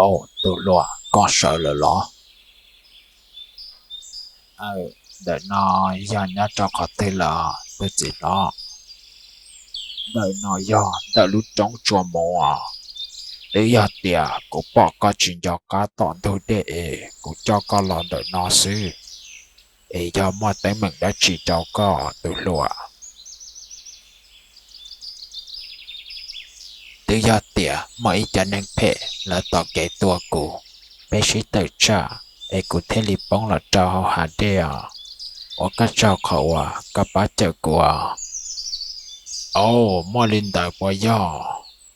Au, tus hluas, koj sawv lawm los? Aw, ntawm no yog nyob rau qhov twg lawm tus txiv hlob? Ntawm no yog ntawm lub roob tsuas mus. Twb yog tias kuv pom koj tsis nco qab tom ntug dej es kuv coj koj los ntawm no xwb, es yog muaj teeb meem dab tsi rau koj tus hluas? Twb yog tias muaj ib cov neeg phem lawv tom kev tua kuv, peb sib tawm tsam es kuv thiaj li poob los rau hauv hav dej os. Ua koj tsaug qhov uas koj pab cawm kuv os. Au, muaj li ntawd puas yog?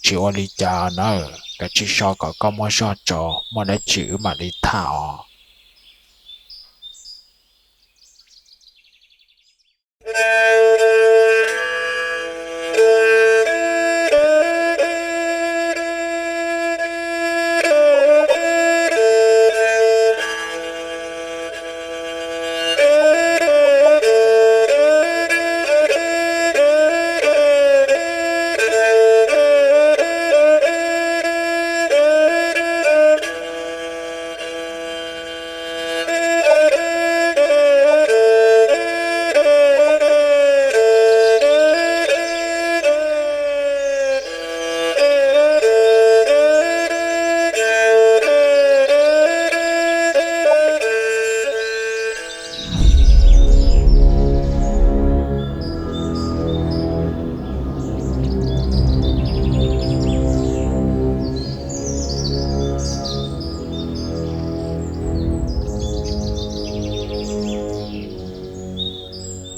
Tsis ua li cas nawb, kav tsij so kom koj muaj zog tso, muaj dab tsi wb mam li tham os.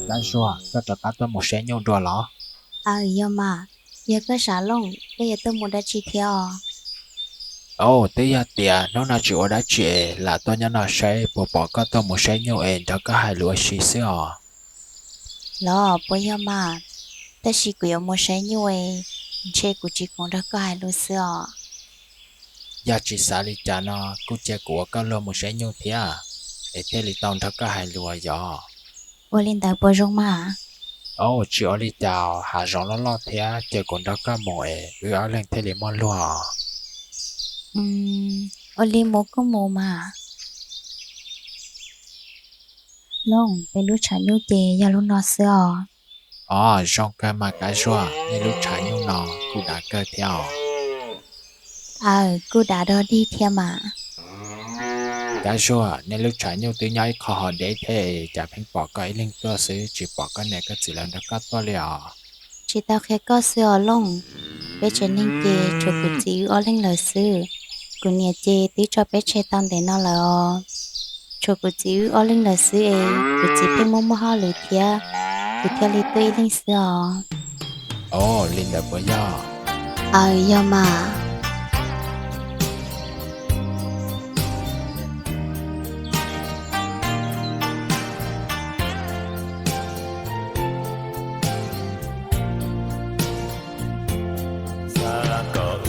Kab Zuag, koj rov qab tuaj mus saib nyuj dua los? Aw, yog mas. Yog koj sam Looj, koj yuav tuaj mus dab tsi thiab os? Au, twb yog tias hnub no tsis ua dab tsi es lam tuaj nyob no saib puas pom koj tuaj mus saib nyuj es nrog koj hais lus ua si xwb os. Los puas yog mas? Tab sis kuv yuav mus saib nyuj es ntshe kuv tsis khoom nrog koj hais lus xwb os. Yog tsis xav li cas no kuj cia kuv ua koj luag mus saib nyuj thiab, es thiaj li tau nrog koj hais lus yog. Ua li ntawd puas zoo mas? Au, tsis ua li cas, hav zoov loj loj thiab, cia kuv nrog koj mus es wb ob leeg thiaj li muaj luag. Ua li mus kuj mus mas. Looj, peb lub tshav nyuj ces yog lub no xwb os. Os, zoo kawg mas Kab Zuag, nej lub tshav nyuj no kuj dav kawg thiab os. Aw, kuj dav dog dig thiab mas. Kab Zuag, nej lub tshav nyuj twb nyob ib qho hov deb thiab, cas pheej pom koj ib leeg tuaj xwb, tsis pom koj niam koj txiv lawv nrog koj tuaj li os? Tsis tau qhia koj xwb os Looj, peb tsev neeg ces tshuav kuv txiv wb ob leeg lawm xwb. Kuv niam ces twb tso peb tseg tau ntev no lawm os. Tshuav kuv txiv wb ob leeg lawm xwb es kuv txiv pheej muaj muaj hauj lwm thiab, kuv thiaj li tuaj ib leeg xwb os. Os, li ntawd puas yog? Aw, yog mas. Xav kom wb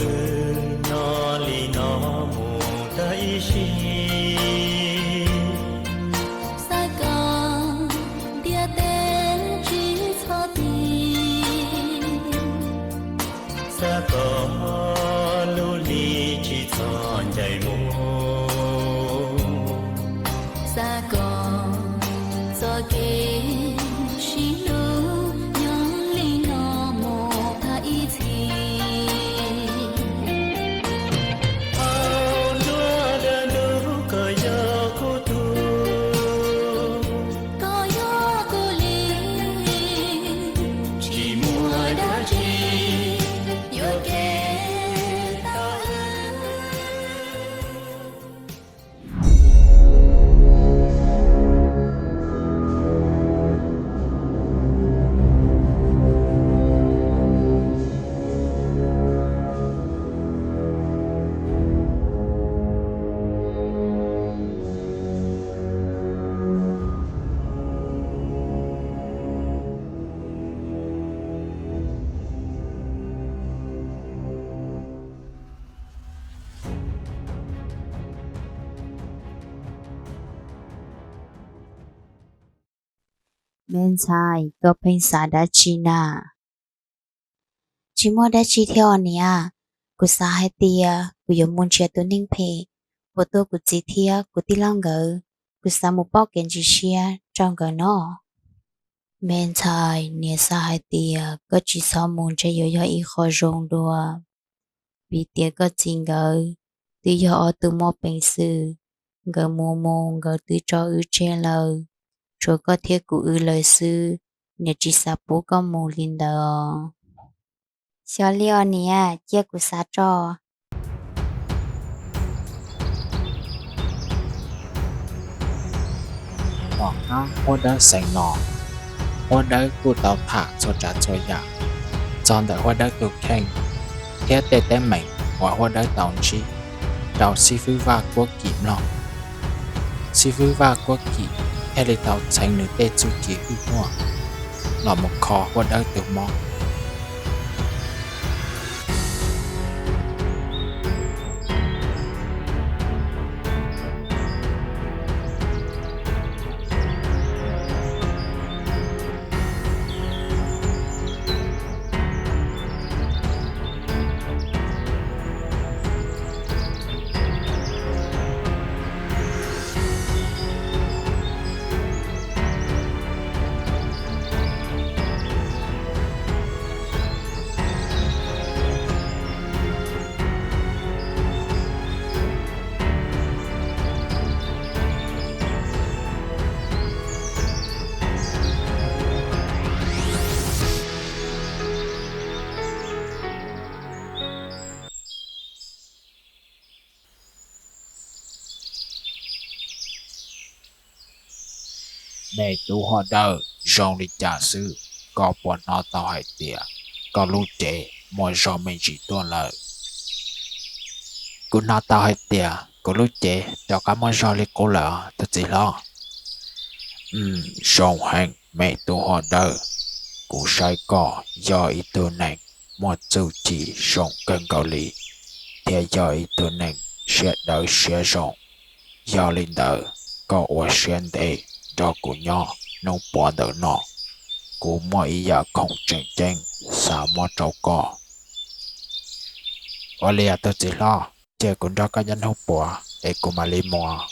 nyob li no mus tag ib sim. Xav kom ntiaj teb tsis txhob tiv. Xav kom lub hli tsis txhob ncaim mus. Xav kom txoj kev sib hlub nyob li no mus tag ib txhis. Hauv nruab dawb ntuj koj yog kuv tug, koj yog kuv li, tsis muaj dab tsi yuam kev Me ntxhais, koj pheej xav dab tsi na? Tsis muaj dab tsi thiab os niam. Kuv xav hais tias kuv yuav mus nrhiav tus neeg phem uas tua kuv txiv thiab kuv tij laug nkawd. Kuv xav mus pauj kev ntsis siab rau nkawd no. Me ntxhais, niam xav hais tias koj tsis txhob mus ntshe yuav yog ib qho zoo dua, vim tias koj txiv nkawd twb yog ob tug muaj peev xwm, nkawd mus mus nkawd twb tso wb tseg lawm. Tshuav koj thiab kuv wb lawm xwb, niam tsis xav pub koj mus li ntawd os. Xyov li os niam, cia kuv xav tso. Tom qab huab dawb xeev no, huab dawb kuj tau tham txhua tsav txhua yam txog ntawm huab dawb tus kheej thiab tej teeb meem uas huab dawb tau ntsib rau xib fwb Vaj Kuab Kim mloog. Xib fwb Vaj Kuab Kim thiaj li tau txheev nws tej txuj ci hwj huam los mus kho huab dawb tus mob. Me tub huab dawb, zoo li cas xwb? Koj puas hnov tau hais tias koj lub cev muaj zog me ntsis tuaj lawm? Kuv hnov tau hais tias kuv lub cev rov qab muaj zog li qub lawm os tus txiv hlob. Zoo heev me tub huab dawb, kuv saib koj yog ib tug neeg muaj txuj ci zoo kawg nkaus li, thiab yog ib tug neeg siab dawb siab zoo. Yog li ntawd, koj ua siab ntev nrog kuv nyob hnub puav ntawm no, kuv muaj ib yam khoom tseem ceeb xav muab rau koj. Ua li os tus txiv hlob, cia kuv nrog koj nyob hnub puav es kuv mam li mus.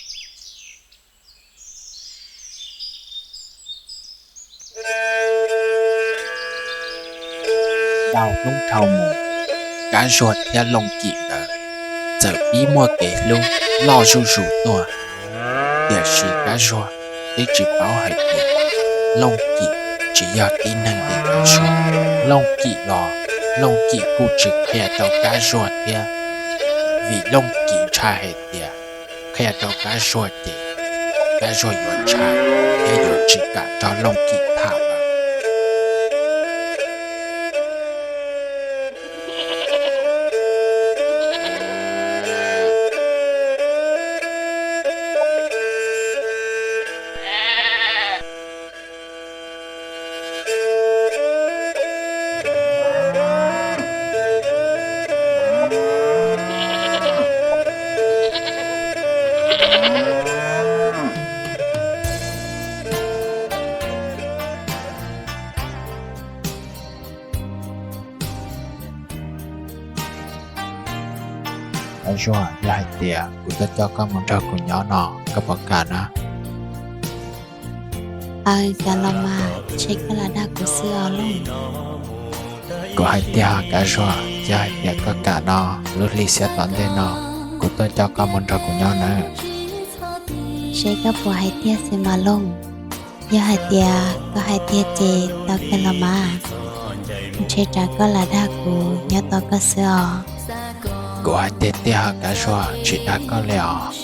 Dhau hnub dhau hmo, Kab Zuag thiab Looj Kim nkawd txawm pib muaj kev hlub loj zuj zus tuaj. Tiam sis Kab Zuag twb tsis paub hais tias Looj Kim tsis yog tib neeg li Kab Zuag. Looj Kim los Looj Kim kuj tsis qhia rau Kab Zuag thiab, vim Looj Kim ntshai hais tias qhia rau Kab Zuag ces Kab Zuag yuav ntshai thiab yuav tsis kam nrog Looj Kim tham lawm. Kab Zuag, yog hais tias kuv tuaj coj koj mus nrog kuv nyob no, koj puas kam na? Aws, kam los mas, ntshe koj lam dag kuv xwb os Looj. Kuv hais tiag Kab Zuag, yog hais tias koj kam no, lub hli xiab tom ntej no kuv tuaj coj koj mus nrog kuv nyob nawb. Seb koj puas hais tiag xwb mas Looj. Yog hais tias koj hais tiag ces tau kawg los mas, ntshe tsam koj lam dag kuv nyob tos koj xwb os. Kuv hais tiag tiag Kab Zuag, tsis dag koj li os.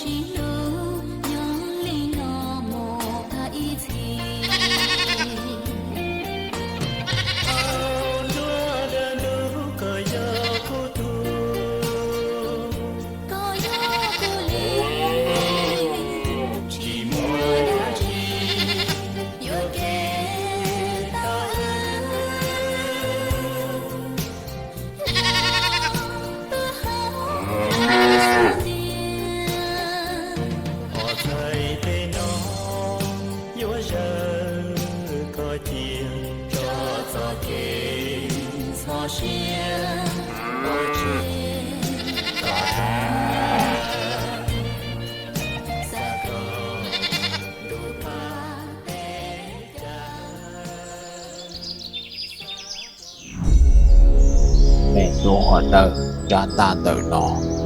Me tub Huab Dawb, rab ntaj ntawm no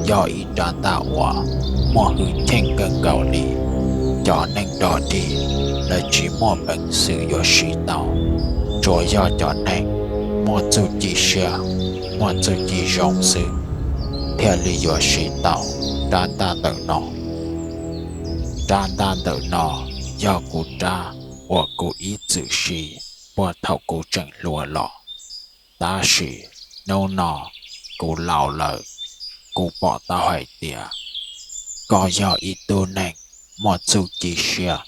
yog ib rab ntaj uas muaj hwj chim kawg nkaus li. Cov neeg dog dig lawv tsis muaj peev xwm yuav siv tau, tsuas yog cov neeg muaj txuj ci siab, muaj txuj ci zoo xwb thiaj li yuav siv tau rab ntaj ntawm no. Rab ntaj ntawm no yog kuv rab uas kuv ib txwm siv puag thaum kuv tseem hluas los. Tab sis hnub no kuv laus lawm, kuv pom tau hais tias koj yog ib tug neeg muaj txuj ci siab,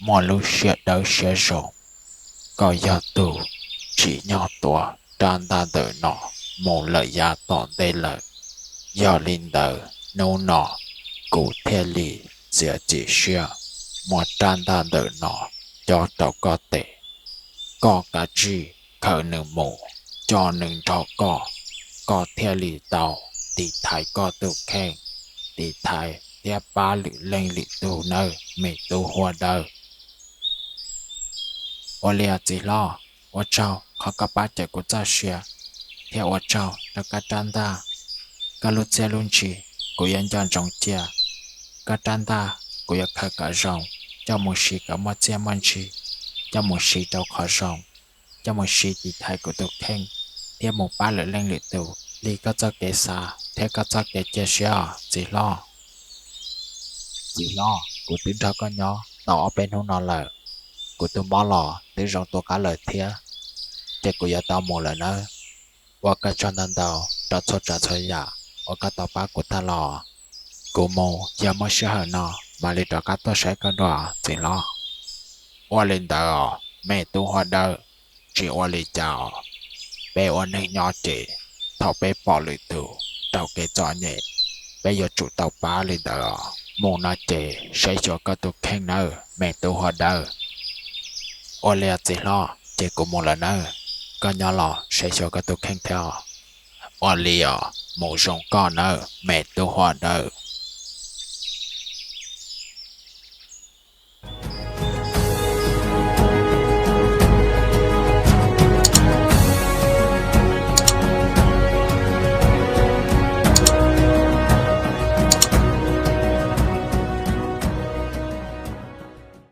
muaj lub siab dawb siab zoo. Koj yog tus tsim nyog tuav rab ntaj ntawm no mus lawm yav tom ntej lawm. Yog li ntawd hnub no kuv thiaj li txiav txim siab muab rab ntaj ntawm no cob rau koj tes. Koj kav tsij khaws nws mus, coj nws nrog koj, koj thiaj li tau tiv thaiv koj tus kheej, tiv thaiv thiab pab lwm leej lwm tus nawb me tub Huab Dawb. Ua li os txiv hlob, ua tsaug qhov koj pab cawm kuv txoj sia, thiab ua tsaug rau koj rab ntaj. Koj lub txiaj lub ntsig kuv yuav nco ntsoov cia. Koj rab ntaj kuv yuav khaws kom zoo, coj mus siv kom muaj txiaj muaj ntsig, coj mus siv rau qhov zoo, coj mus siv tiv thaiv kuv tus kheej, thiab mus pab lwm leej lwm tus li koj txoj kev xav thiab koj txoj kev cia siab os txiv hlob. Txiv hlob, kuv twb nrog koj nyob tau ob peb hnub no lawm, kuv tus mob los twb zoo tu qab lawm thiab, ces kuv yuav tau mus lawm nawb. Ua koj tsaug ntau ntau rau txhua tsav txhua yam uas koj tau pab kuv tag los. Kuv mus, yog muaj sij hawm no mam li rov qab tuaj saib koj dua txiv hlob. Ua li ntawd os me tub Huab Dawb, tsis ua li cas os. Peb ua neeg nyob ces thaum peb pom lwm tus raug kev txom nyem, peb yuav tsum tau pab li ntawd os. Mus no ces saib xyuas koj tus kheej nawb me tub Huab Dawb. Ua li os txiv hlob, ces kuv mus lawm nawb. Koj nyob los saib xyuas koj tus kheej thiab os. Ua li os, mus zoo koj nawb me tub Huab Dawb.